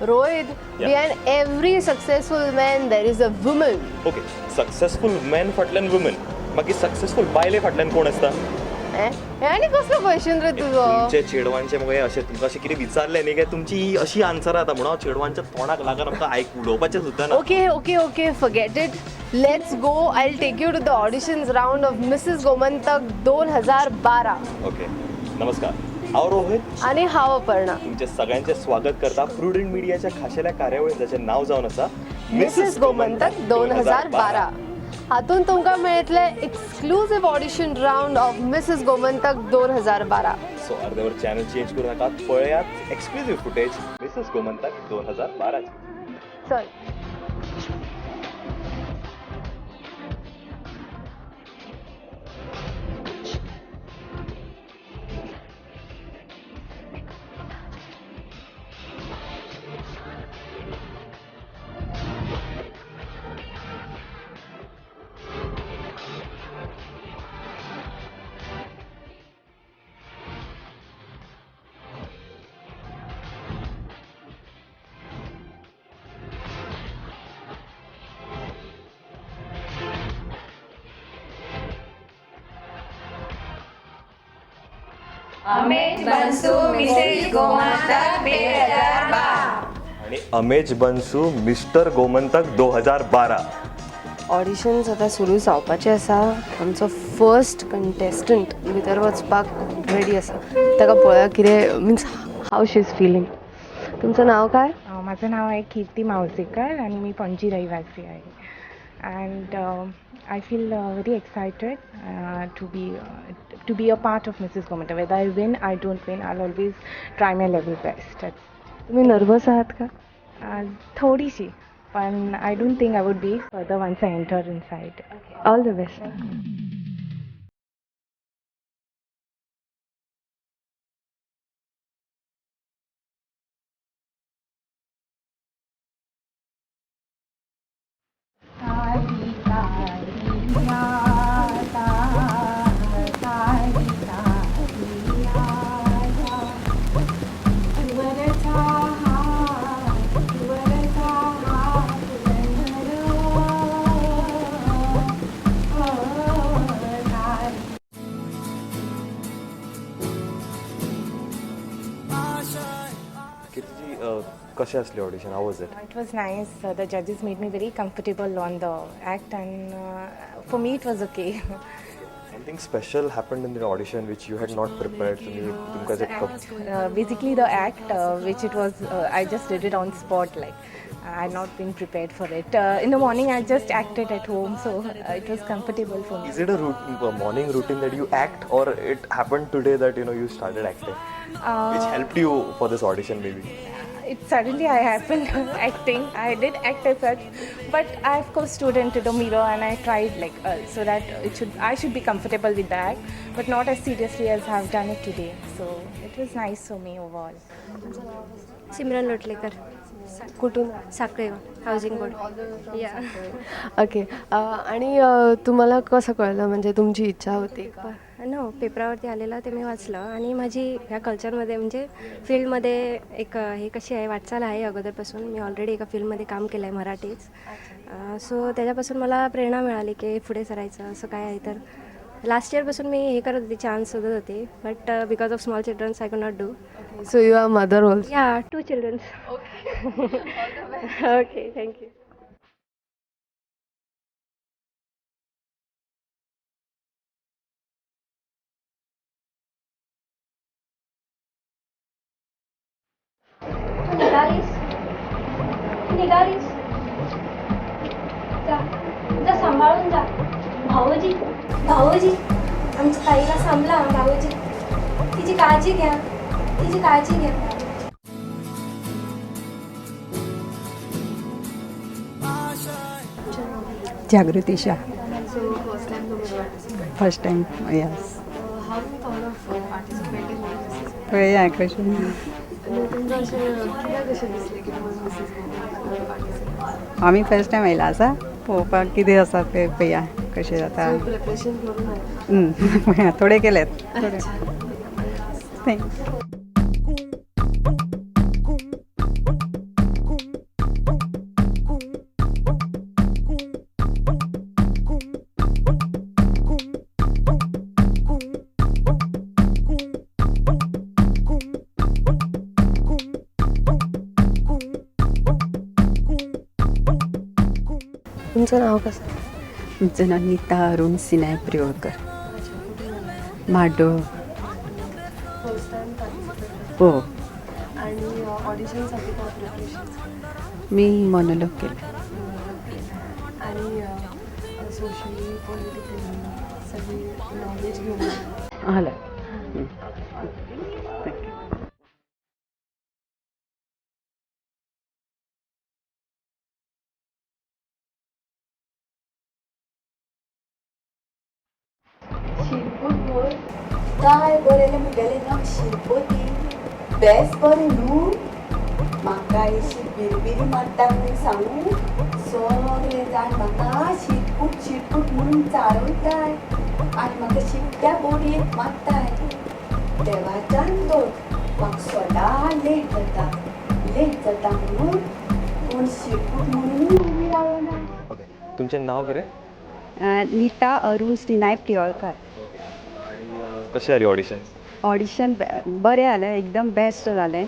Rohit, behind every successful man there is a woman. Okay, successful man फाटल्यान woman, मागीर successful बायले फाटल्यान कोण आसता? हे आनी कसलो क्वेश्चन रे तुजो? तुमचे चेडवांचे मगे अशें तुमकां अशें कितें विचारलें न्ही काय तुमची ही अशी आन्सरां जाता, म्हणून हांव चेडवांच्या तोंडाक लागून आमकां आयक उलोवपाचें सुद्दां ना. Okay okay okay, forget it. Let's go. I will take you to the auditions round of Mrs Gomantak 2012. Okay, नमस्कार, हांव रोहित आनी हांव अपर्णा. तुमचे सगळ्यांचे स्वागत करता प्रुडंट मिडियाच्या खाशेल्या कार्यावळीत जाचें नांव जावन आसा मिसेस गोमंतक 2012. हातून तुमकां मेळटले exclusive audition round of Mrs Gomantak 2012. So अर्द्यावर channel change करू नाकात, पळयात एक्सक्लुझिव्ह फुटेज मिसेस गोमंतक 2012. चल. अमेज बनसू मिसेस गोमंतक 2012. आणि अमेज बनसू मिस्टर गोमंतक 2012. ऑडिशन्स आतां सुरू जावपाचे आसा. आमचो फर्स्ट कंटेस्टंट भितर वचपाक रेडी आसा. ताका पळोवया कितें, means how she is feeling. तुमचं नाव काय? माझं नाव आहे कीर्ती मावसेकर आणि मी पणजी रहिवासी आहे. And I feel very excited to be a part of Mrs Gomantak. Whether I win, I don't win, I always try my level best. तुम्ही नर्वस आहात का? थोडीशी, पण I don't think I would be further once I enter inside. All the best. कीर्तीजी, कशें आसलें audition? How was it? It was nice. The judges made me very comfortable on the act, and for me it was okay. Something special happened in the audition which you had not prepared. तुम्ही तुमकां जे Basically the act, which it was, I just did it on spot. Like I had not been prepared for it. In the morning, I just acted at home, so it was comfortable for me. Is it a morning routine that you act, or it happened today that you started acting, which helped you for this audition maybe? It suddenly I happened acting. I did act as such, but I of course stood into the mirror and I tried like so that it should I should be comfortable with the act, but not as seriously as I've done it today. So it was nice for me overall. Simran Lotlekar. कुठून? Sakhale housing board. या. Okay, आणि तुम्हाला कसं कळलं, म्हणजे तुमची इच्छा होती का? नो, पेपरावरती आलेलं ते मी वाचलं आणि माझी ह्या कल्चरमध्ये म्हणजे फील्डमध्ये एक हे कशी आहे, वाटचाल आहे अगोदरपासून. मी ऑलरेडी एका फील्डमध्ये काम केलं आहे मराठीच. सो त्याच्यापासून मला प्रेरणा मिळाली की पुढे सरायचं असं काय आहे. तर लास्ट इयरपासून मी हे करत होते, चान्स शोधत होते, but because of small childrens I could not do. So you are mother also? Yeah, 2 childrens. Okay, thank you. निघालीस, निघालीस, जा जा, सांभाळून जा. भाऊजी, भाऊजी, आमच्या ताईला सांभाळा भाऊजी. तिची काळजी घ्या, तिची काळजी घ्या. Jagruti Shah. First time, yes. पळया कशें. आमी फर्स्ट टायम आयला आसा पळोवपाक कितें आसा तें पळया कशें जाता. पळया थोडे केल्यात थोडे. Thank. तुमचं नाव कसं? आमचं नाव Neeta Arun Sinai Priolkar, Mhardol. First time participate? हो. आणि ऑडिशनसाठी काय प्रिपरेशन? मी मोनोलॉग केलं. आणि सोशली, पॉलिटिकली सगळी नॉलेज घेऊन आलं. काय बरें म्हगेलें नांव शिरपती. बेस बरें न्हू. म्हाका अशी बिरबिरी मारता म्हणून सांगू, सगळे जाण म्हाका शिरपूट शिरपूट म्हणून चाळवताय आनी म्हाका शिट्ट्या बोडयेक मारताय. देवाच्यान तर म्हाका सदां लेट जाता, लेट जाता म्हणून कोण शिरपूट म्हणून उबी रावना. ओके, तुमचें नाव कितें? नीता अरुण सिनाय प्रियोळकर. कशें जाली ऑडिशन? ऑडिशन बरें जालें, एकदम बेस्ट जालें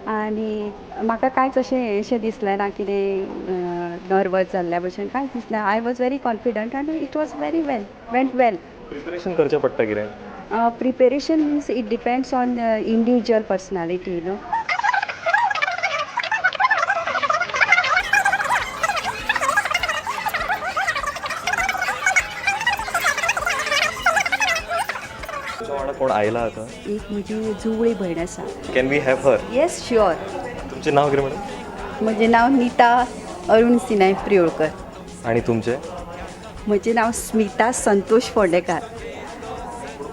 आनी म्हाका कांयच अशें अशें दिसलें ना कितें नर्वस जाल्ल्या भशेन कांयच दिसलें. I was very confident आनी it was very well, went well. Preparation करचें पडटा कितें? Preparation means it depends on individual personality. तुमच्या वांगडा कोण आयला आतां? एक म्हजी जुवळी भयण आसा. Can we have her? Yes, sure. तुमचें नाव कितें मॅडम? म्हजें नांव नीता अरुण सिनाय प्रियोळकर. आनी तुमचें? म्हजें नांव स्मिता संतोष फोंडेकार.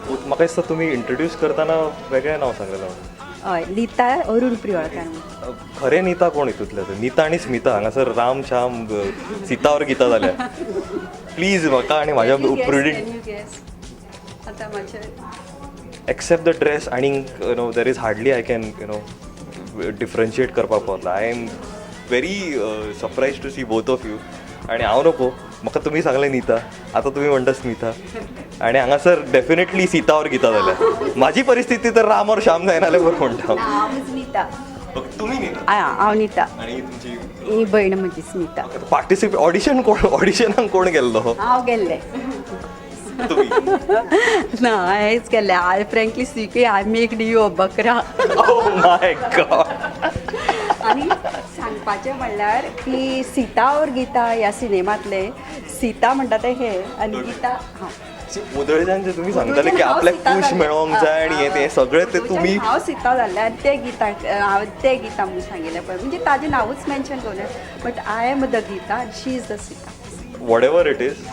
म्हाका दिसता तुमी इंट्रोड्यूस करतना वेगळें नांव सांगलेलें. हय, नीता अरुण प्रियोळकर म्हणून. खरें नीता कोण हितूंतलें? नीता आनी स्मिता हांगासर राम श्याम, सीता और गीता जाल्या. प्लीज म्हाका आनी म्हाज्या प्रुडंट आतां मातशें एक्सेप्ट the dress आनी there is hardly I can differentiate करपाक पावतलो. I am very surprised to see both of you. आनी हांव नको, म्हाका तुमी सांगलें नीता, आतां तुमी म्हणटा स्मिता आनी हांगासर डेफिनेटली सीता और गीता जाल्या. म्हाजी परिस्थिती तर राम और श्याम जायना जाल्यार बरें म्हणटा. हांवूच नीता. ओके, तुमी नीता? हांव नीता. आनी तुमची ही भयण म्हजी स्मिता. पार्टिसिपेट ऑडिशन कोण, ऑडिशनाक कोण गेल्लो? हांव गेल्लें. तुमी? ना, हांवेंच केल्लें. I frankly speaking, I make you a बकरा. Oh my God. आनी सांगपाचें म्हणल्यार की सीता और गीता ह्या सिनेमांतलें सीता म्हणटा तें हें आनी गीता हांव. उदळच्यान जे तुमी सांगताले की आपल्याक पूश मेळोंक जाय आनी हें तें सगळें तें तुमी हांव सीता जाल्लें आनी तें गीता, हांव तें गीता म्हणून सांगिल्लें पळय, म्हणजे ताजें नांवूच मेन्शन करूं, but I am the Geeta आनी she is the Sita. Whatever it is,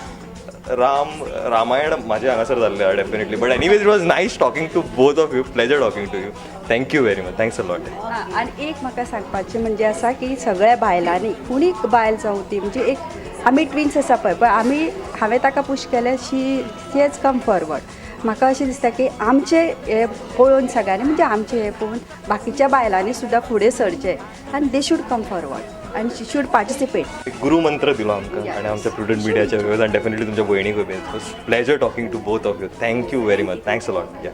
Ram Ramayana म्हाजें हांगासर जाल्लें definitely. But anyways, it was nice talking to both of you. Pleasure talking to you. Thank you very much. Thanks a lot. आनी एक म्हाका सांगपाचें म्हणजे आसा की सगळ्या बायलांनी, कोणी बायल जावं ती, म्हणजे एक आमी ट्विन्स आसा पळय, पण आमी हांवें ताका पूश केलें, she has come forward. म्हाका अशें दिसता की आमचें हें पळोवन सगळ्यांनी, म्हणजे आमचें हें पळोवन बाकीच्या बायलांनी सुद्दां फुडें सरचें आनी they should come forward आनी शी should participate. गुरुमंत्र दिलो आमकां आनी आमच्या प्रुडंट मिडियाच्या व्यूवर्स आनी डेफिनेटली तुमच्या भयणीकूय बी. Pleasure talking to both of you. Thank you very much. Thanks a lot. Yeah.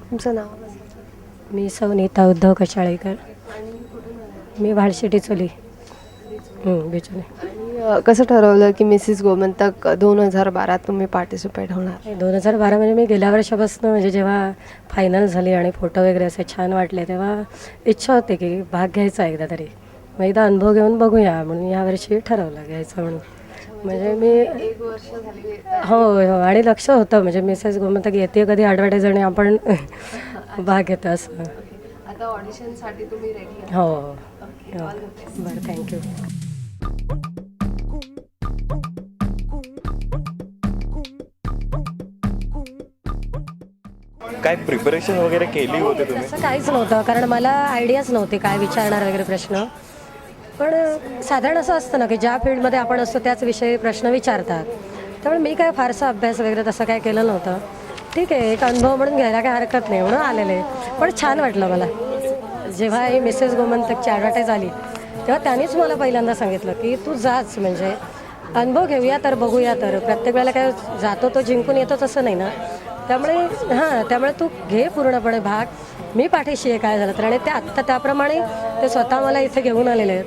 तुमचं नाव कसं? मी सौ नीता उद्धव कशाळेकर. मी भाडशी टिचोली, बिचोली. आणि कसं ठरवलं की मिसेस गोमंतक 2012 तुम्ही पार्टिसिपेट होणार? 2012 म्हणजे मी गेल्या वर्षापासून, म्हणजे जेव्हा फायनल झाली आणि फोटो वगैरे असे छान वाटले तेव्हा इच्छा होती की भाग घ्यायचा एकदा तरी. मग एकदा अनुभव घेऊन बघूया म्हणून या वर्षी ठरवलं घ्यायचं म्हणून. म्हणजे मी एक वर्ष झाली. हो हो आणि लक्ष होतं, म्हणजे मिसेस गोमंतक येते कधी ॲडव्हर्टाईज आणि आपण भाग घेतो असं. आता ऑडिशनसाठी तुम्ही रेडी? हो हो, बरं, thank you. काय प्रिपरेशन वगैरे केली होती तुम्ही? तसं काहीच नव्हतं, कारण मला आयडियाच नव्हती काय विचारणार वगैरे प्रश्न. पण साधारण असं असतं ना की ज्या फील्डमध्ये आपण असतो त्याच विषयी प्रश्न विचारतात. त्यामुळे मी काय फारसा अभ्यास वगैरे तसं काय केलं नव्हतं. ठीक आहे, एक अनुभव म्हणून घ्यायला काय हरकत नाही म्हणून आलेले. पण छान वाटलं मला. जेव्हा ही मिसेस गोमंतकची ॲडव्हर्टाईज आली तेव्हा त्यांनीच मला पहिल्यांदा सांगितलं की तू जाच, म्हणजे अनुभव घेऊया तर, बघूया तर. प्रत्येक वेळेला काय जातो तो जिंकून येतो तसं नाही ना. त्यामुळे हां, त्यामुळे तू घे पूर्णपणे भाग, मी पाठीशी आहे काय झालं तर. आणि ते आत्ता त्याप्रमाणे ते स्वतः मला इथे घेऊन आलेले आहेत.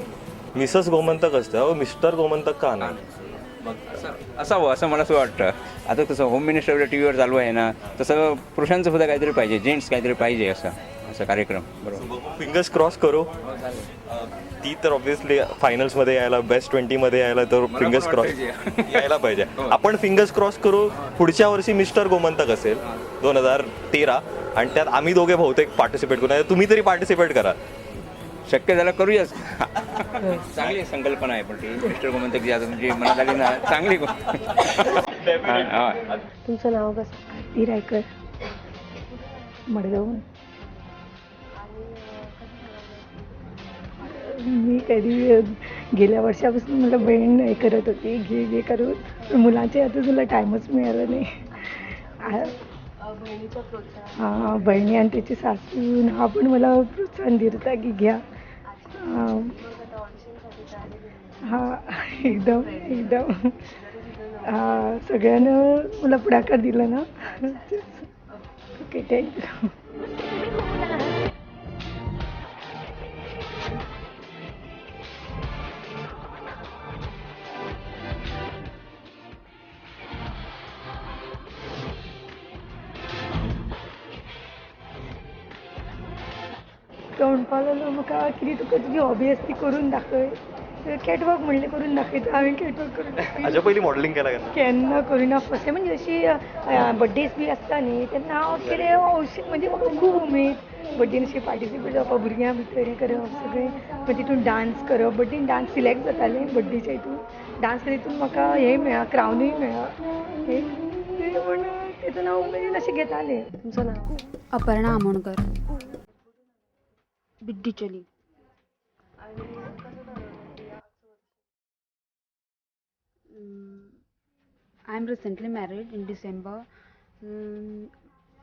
मिसेस गोमंतक असतं अहो, मिस्टर गोमंतक का नाही? असावं असं मला असं वाटतं. आता कसं होम मिनिस्टर टी व्हीवर चालू आहे ना, तसं पुरुषांचं सुद्धा काहीतरी पाहिजे, जेंट्स काहीतरी पाहिजे असं असं कार्यक्रम. बरोबर. फिंगर्स क्रॉस करू. ती तर ऑब्व्हियसली फायनल्समध्ये यायला, बेस्ट 20मध्ये यायला तर पण फिंगर्स क्रॉस यायला पाहिजे. आपण फिंगर्स क्रॉस करू. पुढच्या वर्षी मिस्टर गोमंतक असेल 2013 आणि त्यात आम्ही दोघे बहुतेक पार्टिसिपेट करू, नाही तुम्ही तरी पार्टिसिपेट करा. शक्य झालं करूयाच. चांगली संकल्पना आहे, पण ती मिस्टर गोमंतक जी आता तुमची मनात आली ना, चांगली. हां. तुमचं नाव कसं? ती रायकर, मडगावहून. मी कधी गेल्या वर्षापासून मला बहीण हे करत होती, घे घे करून, पण मुलांच्या आता तुला टाईमच मिळाला नाही. हां, बहिणी आणि त्याची सासू हा पण मला प्रोत्साहन देत होता की घ्या. हां, एकदम एकदम. हां, सगळ्यांना मला पुढाकार दिला ना. Okay, thank you. तो म्हणपाक लागलो म्हाका कितें तुका तुजी हॉबी आसा ती करून दाखय. कॅटवॉक म्हणलें करून दाखयता. हांवें कॅटवॉक करून दाखयली. हाच्या पयलीं मॉडलिंग केला केन्ना? केन्ना करिना. फर्स्ट टायम म्हणजे अशी बड्डेज बी आसता न्ही तेन्ना हांव कितें हौशीन, म्हणजे म्हाका खूब उमेद बड्डेन अशी पार्टिसिपेट जावपाक, भुरग्यां भितर हें करप सगळें, मागीर तितून डांस करप. बड्डेन डांस सिलेक्ट जातालें, बड्डेच्या हितून डांस तितून म्हाका हें मेळ्ळां, क्रावनूय मेळ्ळा हें पूण तितून हांव उमेदीन अशें घेतालें. तुमचं नाव? Aparna Amonkar, बिड्डीचोली. I am recently married in December.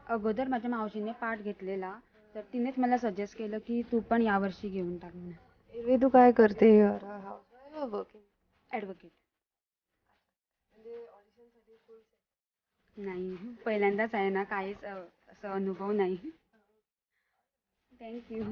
अगोदर माझ्या मावशीने पार्ट घेतलेला, तर तिनेच मला सजेस्ट केलं की तू पण यावर्षी घेऊन टाक म्हणून. एरवी तू काय करते? वर्किंग? ॲडव्होकेट. नाही, पहिल्यांदाच आहे ना, काहीच असं अनुभव नाही. Thank you.